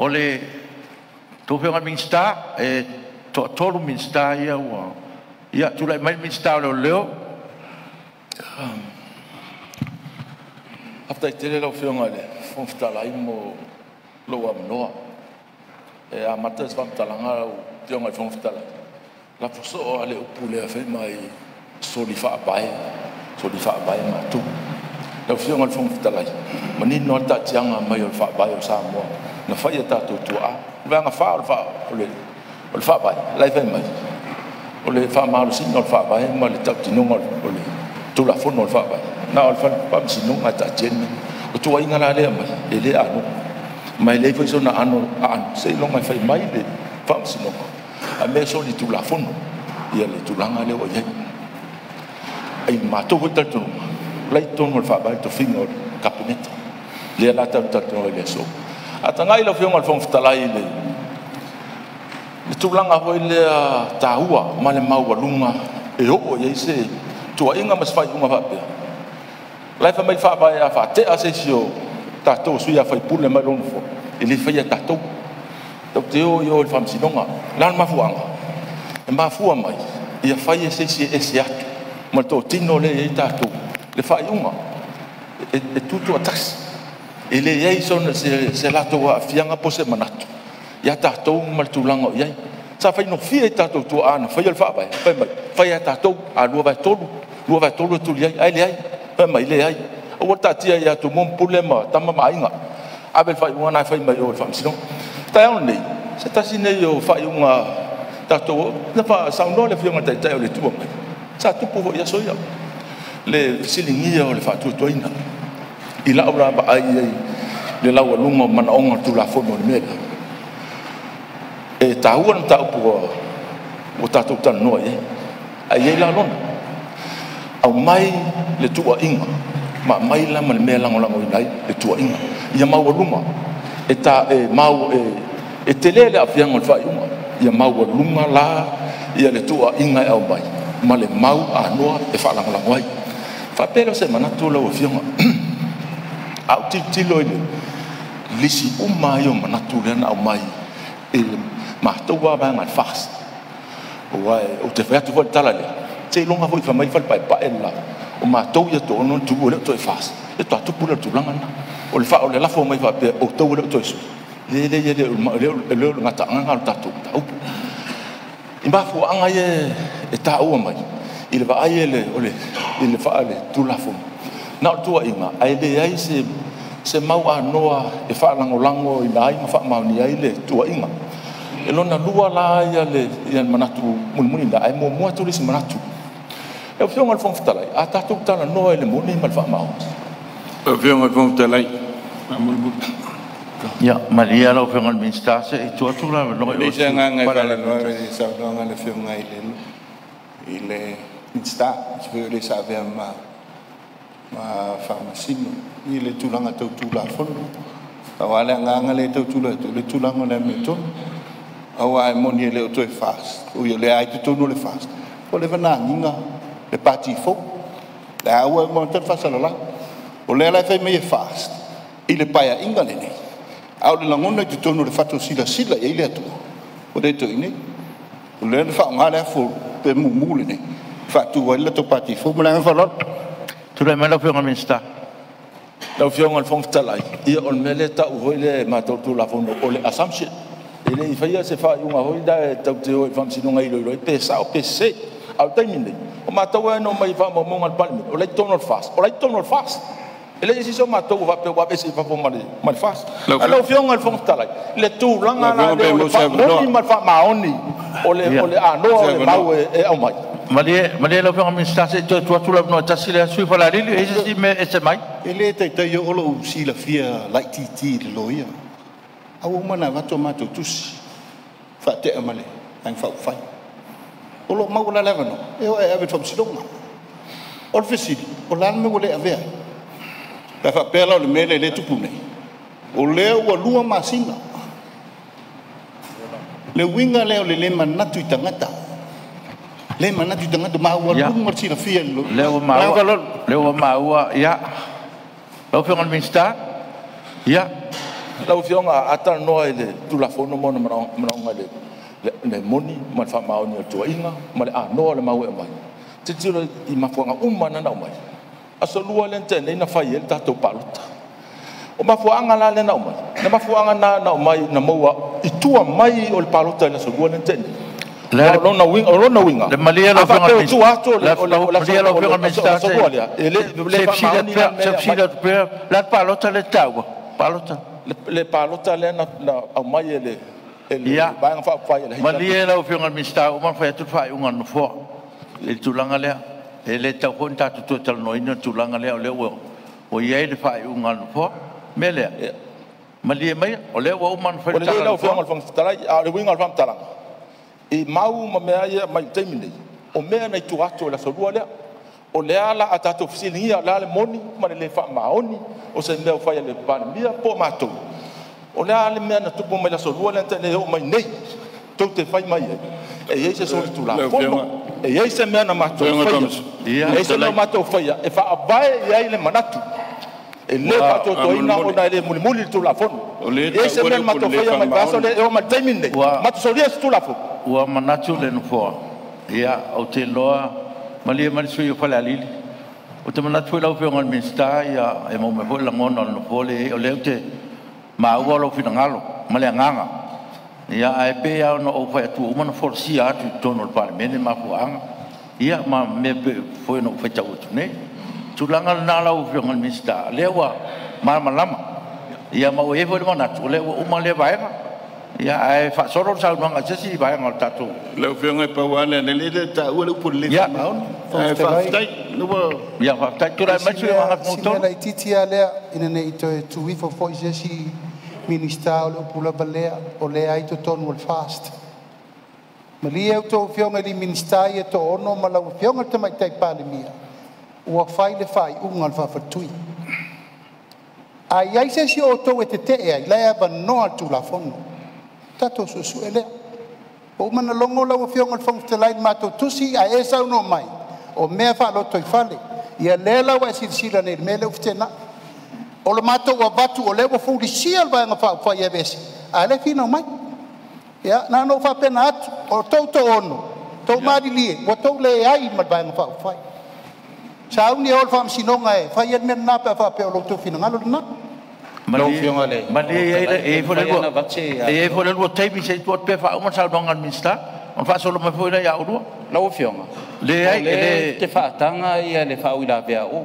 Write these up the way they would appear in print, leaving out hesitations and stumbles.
O le tou Afioga i le Minisita, e toatolu Minisita ia ua… Ia, tulai mai le Minisita o Leoleo. Faafetai tele lau Afioga i le Fofoga Fetalai mo lou avanoa. E amata se faamatalaga lau Afioga i le Fofoga Fetalai, lafo soo lava le upu lea fai mai, soli Faavae, soli Faavae matou. Lau Afioga i le Fofoga Fetalai, manino lava le taatiaga mai o le Faavae o Samoa na fai e tatou tuaa. O le Vaega 4 o le Faavae la e fai mai, o le faamalosiga o le Faavae ma le tautinoga o le Tulafono o le Faavae, na o le Faamasinoga e taatia ai le mea. O tuuaiga la lea e aumai, e le anoa, ma e leai foi sona aano seiloga e fai mai le Faamasinoga a mea e solitulafono le tulaga lea ua i ai. I le matou foi talitonuga, o la e i totonu o le Faavae le tofiga o le Kapeneta, lea la tatou te talanoa ai i le aso. A tagai lau Afioga i le Fofoga Fetalai i le tulaga foi lea taua ma le maualuga e oo i ai se tuuaiga ma se faaiuga faapea, o la e fai mai le Faavae a faatea se isi o tatou o sui usufono mai lona nofoa, e le faia e tatou, tatou te o i o i le Faamasinoga. O le a le mafuaaga? E mafua mai ia fai e se isi e ese atu ma le totino lea e i ai tatou le faaiuga e tutoatasi. E leai se latou aafiaga po o se manatu ia tatou ma le tulaga o i ai. Sa faigofie i tatou tuaa na faia le Faavae, fai mai, fai lava e tatou, a 2/3, 2/3 e tuli ai, ae leai, fai mai, leai, aua le taatia ia Tumua ma Pule ma Tama ma Aiga, ave le faaiuga lena e fai mai o i le Faamasinoga. O le taeao lenei, se tasi lenei o faaiuga tatou, na saunoa le Afioga i le Taitai o le Itu Agai, sa tupu foi i aso ia, le fesiligia o le faatuatuaina. I lau la vaai i ai i le laualuga o manaoga o le Tulafono i le mea lea, e taua le mataupu ua tatou talanoa i ai, ae i ai la lona, aumai le tuuaiga ma aumai la ma le mea e lagolagoina ai le tuuaiga, ia maualuga, e tele le aafiaga o le faaiuga, ia maualuga la le tuuaiga e aumai ma le mau anoa e faalagolago ai. Faapea lea o se manatu lau Afioga, a ou tilotilo i le lisi uma lava ia o manatu lea na aumai i le matou lava vaega a le FAST, aua ou te fai atu foi le tala lea, seiloga foi e fai mai le Fale Paepae le la, o matou ia e toaono na tuua e le o toe FAST, ia faatoa tupu lea o le tulaga lena. O le lafo mai faapea o outou e le o toe sui, e leai, e le o le gataaga lena o le tatou mataupu. I mafuaaga ia e taua mai i le vaai i le Tulafono, na o le tuuaiga, ae leai se mau anoa e faalagolagoina ai ma faamaonia ai le tuuaiga. E lona lua la le manatu mulimuli na, ae muamua atu le isi manatu. Lau Afioga i le Fofoga Fetalai, a tatou talanoa i le moni ma le faamaoni. Lau Afioga i le Fofoga Fetalai, faamolemole. Ia, malie lau Afioga i le Minisita se i tuu atu le avanoa i Leai se agaga e faalanoa i le saunoaga a le Afioga i le Minisita, aemaise foi o le sa avea ma Faamasino i le tulaga tau Tulafono. Aua le agaga lea e tau tulai atu, o le tulaga o le amiotonu. Aua e moni e le o toe FAST, ui o lea lava e i totonu o le FAST, ua leva ona agiga le Pati fou. O lea ua uma atu le faasalalau. O lea la e fai mai e FAST i le Paeaiga lenei, a o le lagona i totonu o le fatu e silasila i ai le atunuu, ua le toe i inei. O lea na faaaoga le afu pe mumu lenei, faatu ai le latou Pati fou. Ma le agaga faaaloalo. Tulai mai lau Afioga i le Minisita. Lau Afioga i le Fofoga Fetalai, ia o le mea lea e tau foi lea e matou Tulafono o le assumption. E le i faia se faaiuga foi lea tatou te o i le Faamasinoga e iloilo ai pe sao pe sese. A o le taimi lenei, o matou e na omai i faamaumauga a le Palemene, o la e i totonu o le FAST, o la e i totonu o le FAST. E leai se isi o matou o faapea ua aveese i fafo ma le FAST. Lau Afioga i le Fofoga Fetalai, le tulaga la lea o le faamoni ma le faamaoni o le anoa o le mau e aumai. Malie lau Afioga i le Minisita se i toe tuu atu le avanoa e tasi le sui usufono o Falealili. E i ai se isi mea e ese mai? E le taitai oo lou silafia laitiiti i le loia. A ua uma ona avatu a matou tusi, faatea ma le Vaega Faaupufai. O lo o maua la le avanoa e o e ave i le Faamasinoga. O le fesili, o le a le mea ua le avea ai? Pe a faapea la o le mea lea e tupu nei, o lea ua 2 masina. Le uiga lea o le le manatu i tagata. Le manatu i tagata, maualuga le silafia i le Lea ua maua, ia. Lau Afioga i le Minisita, ia. Lau Afioga a talanoa i le Tulafono ma ona manaoga i le moni ma le faamaoni o le tuuaiga ma le anoa o le mau e aumai, tilotilo i mafuaaga uma na aumai. Aso Lua lea na tea nei na fai ai le tatou palota. O mafuaaga la lea na aumai, na mafuaaga na aumai na maua i tua mai o le palota i le aso Lua lea na tea nei. O lona uiga, le malie lau Afioga atu e le faamaoni la palota le taua palota le palota lea na aumai e le Vaega Faaupufai a le Malie lau Afioga i le Minisita, ua uma ona fai atu le faaiuga a le Nofoa i le tulaga lea. E le tatau foi ona tatou toe talanoaina le tulaga lea, o lea ua i ai le faaiuga a le Nofoa. O le mea lea, malie maia, o lea ua uma ona fai le tala a le Nofoa. Ua lelei lau Afioga i le Fofoga Fetalai, a o le uiga o le faamatalaga, i mau ma mea ia mai le taimi nei, o mea na i tua atu o le aso Lua lea. O lea la a tatou fesiligia o le a le moni ma le le faamaoni o se mea ua fai e le Palemia po o matou, o le a le mea na tupu mai le aso Lua lea na tea nei e oo mai nei, tou te fai mai ai, e i ai se solitulafono, e i ai se mea na matou faia, e i ai se mea na matou faia e faavae i ai le manatu, e le faatuatuaina ona e le mulimuli le Tulafono. E i ai se mea na matou faia mai le vaiaso lea e oo mai le taimi lenei, matou solia se Tulafono. Ua manatu le Nofoa, ia, ou te iloa, malie mai le sui usufono o Falealili. Ou te manatu foi lau Afioga i le Minisita, ia, e maua mai foi le lagona o le Nofoa lea, o lea ou te maua lou finagalo ma le agaga. Ia, ae pei lava ona ou fai atu, ua uma ona folasia atu i totonu o le Palemene mafuaaga, ia, ma mea foi na ou faitau atu nei. Tulaga lena lau Afioga i le Minisita, o lea ua malamalama. Ia, ma ua i ai foi le manatu, o lea ua uma lea vaega. Ia, ae faasolo le saunoaga i se isi vaega o le tatou. Lau Afioga e pau lava lea, lea e taua le upu o le le faamaoni. Ae faafetai. Ia, faafetai. Tulai mai le sui usufono o Gagaifomauga 3. Si mea laitiiti lava lea, ina ne i toe tuu ifo foi se isi Minisita o le upu lava lea, o lea ai totonu o le FAST. Malie a outou afioga i Minisita ia e toaono ma lau Afioga i le Tamaitai Palemia, ua fai le faaiuga a le faafaletui. A i ai se isi o outou e tetee ai, la e avanoa le Tulafono. Tatou suesue lea. Ua uma ona logo lau Afioga i le Fofoga Fetalai i le matou tusi, ae e saunoa mai, o mea faalotoifale. Ia lea la ua e silasila nei i le mea lea ua feteenai. O le matou avatu o lea ua fulisia le Vaega Faaupufai e aveese, a o lea e finau mai. Ia, na ona ou faapena atu, o outou toaono, outou malilie, ua outou leai ma le Vaega Faaupufai. Sauni e o i le faamasinoga e fai ai le mea lena pe a faapea o lo outou finagalo lena. Malie, e i ai foi le lua taimi se i tuu atu pea e faauma le saunoaga a le Minisita, ona faasolo mai foi lea ia oulua. Lau Afioga, Leai, o lea te faataga ia le faauilavea o.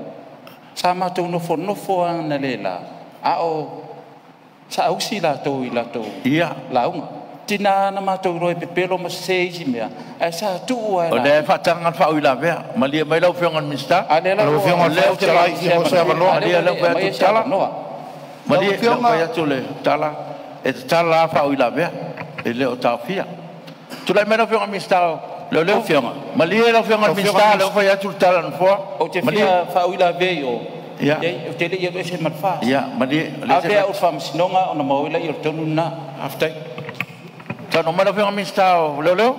Sa matou nofonofo lava analeila, a o saausi latou i latou lauga. Tina na matou iloa e pepelo ma sese isi mea, ae sa tuu lava. O lea e faataga le faauilavea. Malie mai lau Afioga i le Minisita. A lea la Lau Afioga i le Fofoga Fetalai, fia maua se avanoa. Malie lea ua fai atu le tala. Malie lea ua fai atu le tala, e tatala lava faauilavea, e le o taofia. Tulai mai lau Afioga i le Minisita o Leoleo. Malie lau Afioga i le Minisita, lea ua fai atu le tala a le Nofoa. Ou te fia faauilavea i o, ou te le i alu ese ma le FAST. Ia, malie. Ave au i le faamasinoga ona maua ai lea o le tonu lena. Faafetai. Saunoa mai lau Afioga i le Minisita o Leoleo.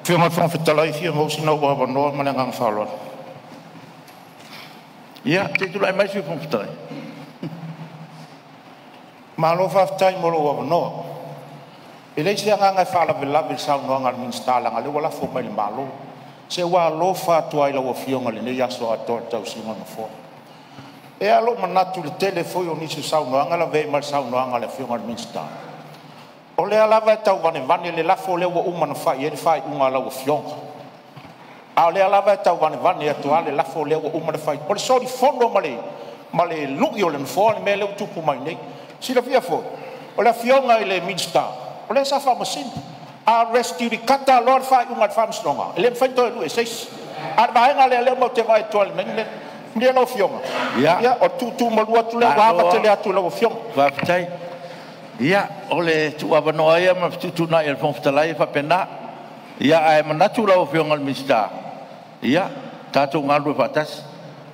Afioga i le Fofoga Fetalai, fia maua sina ou avanoa ma le agaga faaaloalo. Ia, se i tulai mai le Sui Fofoga Fetalai. Malo faafetai mo lou avanoa. E leai se agaga e faalavelave i le saunoaga a le Minisita, leaga o lea ua lafo mai i le Malo. Se ua alofa atu lava i lau Afioga i lenei aso atoa i le tausiga o le Nofoa. E i ai lava lou manatu i le tele foi o nisi o saunoaga e lavea ai ma le saunoaga a le Afioga i le Minisita, o lea lava e tau vanevane le lafo lea ua uma ona fai i ai le faaiuga a lau Afioga. A o lea lava e tau vanevane atu lava le lafo lea ua uma ona fai. O le solifono ma le lui o le Nofoa le mea lea ua tupu mai nei. Silafia foi, o le Afioga i le Minisita, o lea sa faamasino. A res judicata loa le faaiuga a le Faamasinoga, e le mafai ona toe lui e se isi. A o le vaega lea lea matou te vaai atu ai i le mea lea. Lau Afioga, ia o le tuutuumalu atu lea ua ava tele atu i lau Afioga. Faafetai. Ia, o le tuuavanoa ia ma le fetuutuunai a le Fofoga Fetalai e faapena. Ia, ae manatu lau Afioga i le Minisita, ia, tatou galulue faatasi.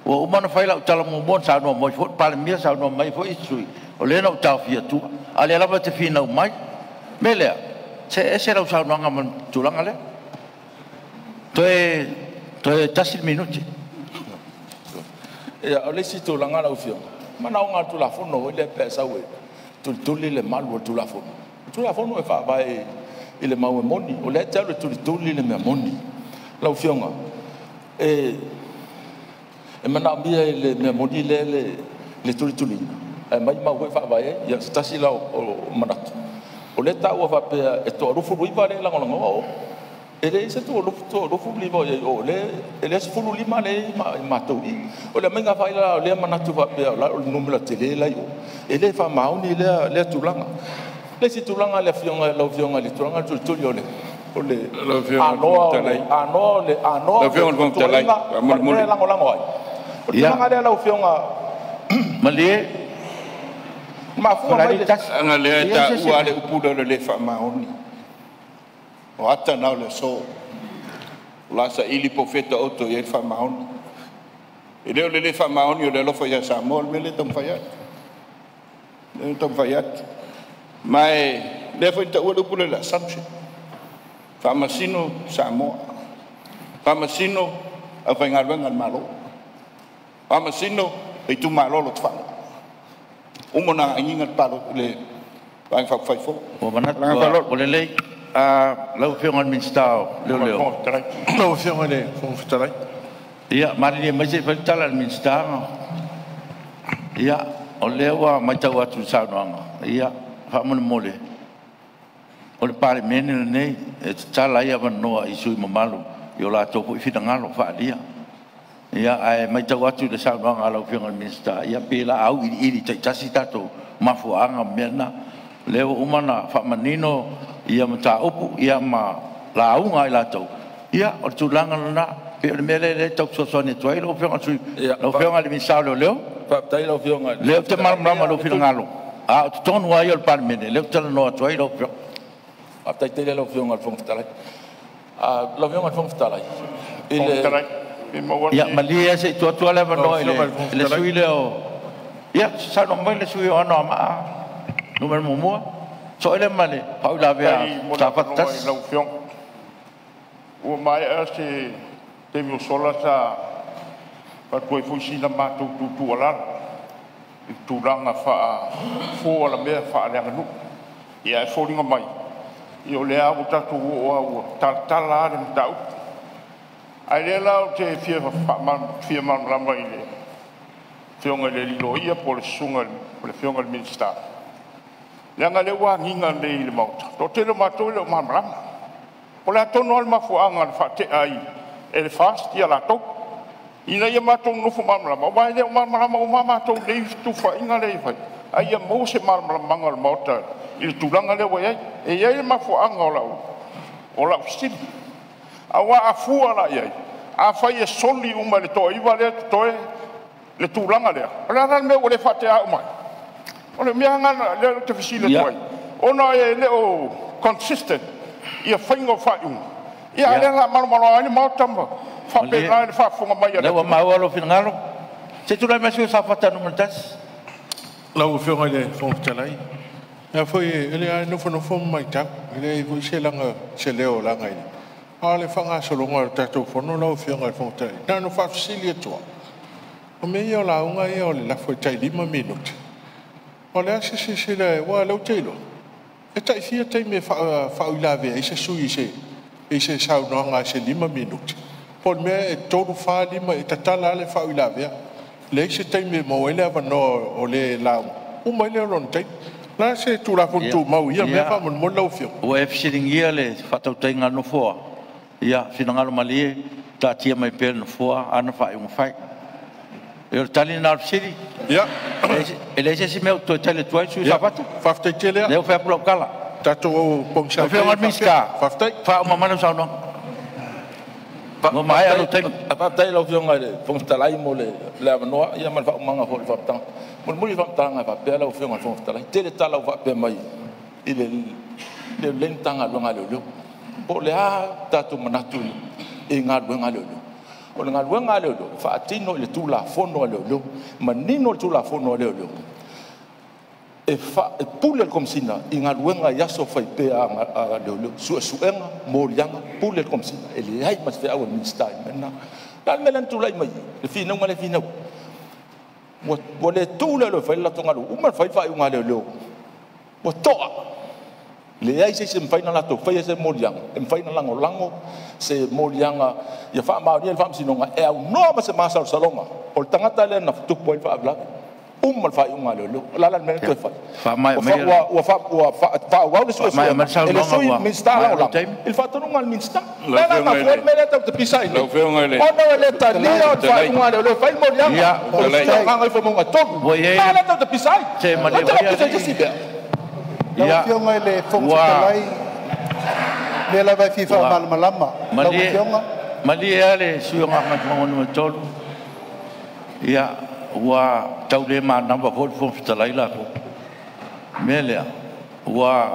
Ua uma ona fai lau tala muamua na saunoa mai foi le Palemia, saunoa mai foi isi sui usufono, o lea na ou taofia atua, a o lea lava e te finau mai. O le mea lea, see ese lau saunoaga ma le tulaga lea. Toe tasi le minute. Ia, o le isi tulaga lau Afioga, manaoga o le Tulafono foi lea pe a sau e tulituli le malu o le Tulafono. O le Tulafono e faavae i le mau e moni, o lea e te alu e tulituli le mea moni. Lau Afioga, e manaomia i le mea moni lea le tulituliina, ae mai mau foi faavae ai. Ia, se tasi la o manatu, o lea e taua faapea e toa-29 lea e lagolagoa o. E leai se 29 o i ai i o, e lea 15 lea e i matou i. O le aumaiga foi la o lea manatu faapea o le numera tele la i o, e le faamaoni lea tulaga. Le isi tulaga le afioga lau Afioga i le tulaga tulituli o le Lau Afioga i le anoa Fofoga o le Fetalai. Anoa o le anoa Lau Afioga i le Fofoga Fetalai, tuuaiga ma le mea faamolemole. e lagolago ai. O le Ia, tulaga lea lau Afioga malie mafua mai Falealili le 1. Leaga lea E e i ai se isi taua lava le upu lea o le lē faamaoni. O ata na o le aso, o le a saili po o fea e taoto i ai le faamaoni. E le o le lē faamaoni o le alofa ia Samoa le mea lea e taumafai atu. Lea e taumafai atu. Ma e lea foi na taua le upu lea o le assumption. Faamasino Samoa. Faamasino aufaigaluega a le Malo. Faamasino le itumalo o Lotofaga. Uma ona agiga le palota le Vaega Faaupufai fou. Ua manatu Ma le agaga ua faaaloalo. ua lelei. Lau Afioga i le Minisita o Leoleo. Lau Afioga i le Fofoga Fetalai. Ia, malilie mai se i fai le tala a le Minisita. Ia, o lea ua matau atu i le saunoaga, ia, faamolemole, o le Palemene lenei e tatala ai avanoa i sui usufono mamalu i o latou foi finagalo faaalia. Ia, ae matau atu i le saunoaga a lau Afioga i le Minisita, ia pei o le a auiliili taitasi tatou mafuaaga ma mea na. O lea ua uma ona faamanino ia mataupu ia ma lauga a i latou, ia o le tulaga lena. E pei o le mea lea e tau fesoasoani atu ai lau Afioga i le sui, Ia, lau Afioga i le Minisita o Leoleo. faafetai lau Afioga i O le lea Fofoga ou te Fetalai. malamalama i Ia, lou finagalo, a o totonu lava ia o le Palemene, lea ou te talanoa atu ai lau Afioga. Faafetai tele lau Afioga i le Fofoga Fetalai. Lau Afioga i le Fofoga Fetalai, i le Ia malie lava se i tuu atu lava le Lau avanoa i Afioga i le Fofoga le Fetalai. sui usufono lea o... Ia, saunoa mai le sui usufono o Anoamaa Nu.1. Sooele ma le faauilavea a Safata 1. Ua maea se taimi ua sola sa avatu ai foi sina matou tuutuualalo i tulaga faa-fofo alamea faaleaganuu. Ae foliga mai o lea ua tatou oo lava ua talatala lava le mataupu. Ae o lea la ou te fia faamalamalama i le Afioga i le alii Loia po o le Susuga i le Afioga i le Minisita, leaga o lea ua agiga nei i le Maota, e toatele o matou e le o malamalama. O le a tonu lava le mafuaaga na faatea ai e le FAST latou, ina ia matou nonofo malamalama, aua e le o malamalama uma lava matou i lenei tuufaiga lea e fai, a ia maua se malamalamaga o le Maota i le tulaga lea ua i ai. E i ai le mafuaaga o lau fesili, aua a fua la i ai, afai e soli uma e le toa-9 lea e totoe le tulaga lea, o le a la le mea ua le faatea uma ai? O le mea lena lea ou te fesili atu ai, ona e le o consistent ia faiga o faaiuga, a o lea o le a malomaloa ai le Maota ma Malie, faapena i le faafofoga mai a o le lea ua atunuu. maua lou finagalo. Se i tulai mai le sui usufono mo Safata 1. Lau Afioga i le Fofoga Fetalai, e a foi, e le nofonofo ma matau, e leai foi se laga, se leo o laga a o le faagasologa o le tatou fono lau Afioga i le Fofoga Fetalai. Na ona faafesili atu lava, o mea ia o lauga ia o le lafo e tai 5 minute, o le a se silasila aua o lea ou te iloa, e tai fia taimi e faauilavea ai se sui usufono i se saunoaga i se 5 minute? Po o le mea e 3, 4, 5 e tatala lava le faauilavea, leai se taimi e maua ai le avanoa o le lauga, uma ai lea o lona taimi. O le a se Tulafono Tumau i ia mea faamolemole lau Afioga? Ua e fesiligia le faatautaiga a le Nofoa. Ia finagalo malie, taatia mai pea i le Nofoa ana faaiuga fai. O le tali lena o le fesili. Ia. E leai se isi mea ou te toe tali atu ai le sui usufono o Safata. Faafetai tele Lea ua fai atu lau tala. Tatou pogisa Lau Afioga i le Minisita, faafetai. Faauma mai lau saunoaga. Ua maea lou taimi. Faafetai i lau Afioga i le Fofoga Fetalai mo le avanoa ia ma le faaumaga foi o le faamatalaga. Mulimuli le faamatalaga e faapea lau Afioga i le Fofoga Fetalai, tele tala ua faapea mai i le le Matagaluega a Leoleo. Po o le a tatou manatu i galuega a leoleo. O le galuega a leoleo, e faatino i le Tulafono a leoleo, manino le Tulafono a leoleo, e pule le Komesina i galuega i aso fai pea a leoleo, suesuega, moliaga, pule le Komesina, e leai ma se feau a le Minisita i le mea lena. O le a le mea lea na tulai mai i le finauga lea e finau ai? Ua le tu leoleo e fai le latou galuega, ua uma ona fai le faaiuga a leoleo Ua to'a. Leai se isi e mafai ona latou faia se moliaga e mafai ona lagolago se moliaga ia faamaonia e le Faamasinoga e aunoa ma se masalosaloga o le tagata lea na tupu ai le faalavelave. Uma le faaiuga a leoleo. O le a la le mea lea na toe fai? Ua faaauau le suesuega e le Sui Minisita Lagolago i le faatonuga a le Minisita. O le a la mafua ai le mea lea tatou te pisa ai nei? Ona e le talia le faaiuga a leoleo e fai le moliaga o le sui o Gagaifomauga 3. O le a lea tatou te pisa ai? Tatou te le o pisa i se isi mea. Lau Afioga i le Fofoga Fetalai, o mea lava e fia faamalamalama. Lau Afioga. Malie lava le sui usufono o Gagaifomauga 3, ia, ua tau le manava foi le Fofoga Fetalai latou. O le mea lea, ua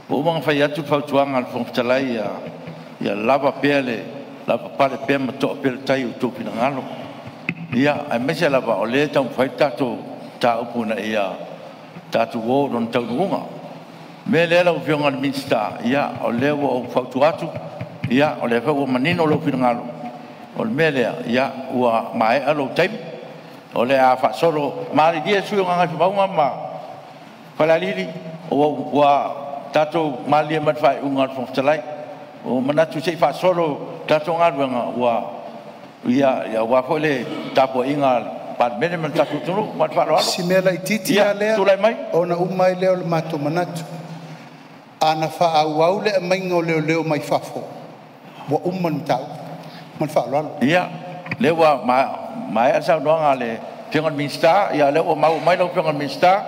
uma ona fai atu le fautuaga a le Fofoga Fetalai, ia lava pea le lavapapale pea ma to'a pea le tai i o outou finagalo, ia, aemaise lava o lea e taumafai le tatou mataupu ina ia tatou o i lona taunuuga. O le mea lea lau Afioga i le Minisita, ia, o lea ua ou fautua atu, ia, o lea foi ua manino lou finagalo. O le mea lea, ia, ua maea lou taimi, o le a faasolo. Malilie sui usufono o Gagaifomauga ma Falealili, ua tatou malilie mai i le faaiuga a le Fofoga Fetalai. Ua ou manatu se i faasolo le tatou galuega, ia aua foi le tapuaiga a le Palemene ma le tatou atunuu. Ma le faaaloalo. Si mea laitiiti Ia, lava lea, tulai mai. Ona uma ai lea o le matou manatu. Ana faaauau le aumaiga o leoleo mai fafo, ua uma le mataupu. Ma le faaaloalo. Ia, lea ua maea le saunoaga a le Afioga i le Minisita, ia o lea ua maua mai lau Afioga i le Minisita.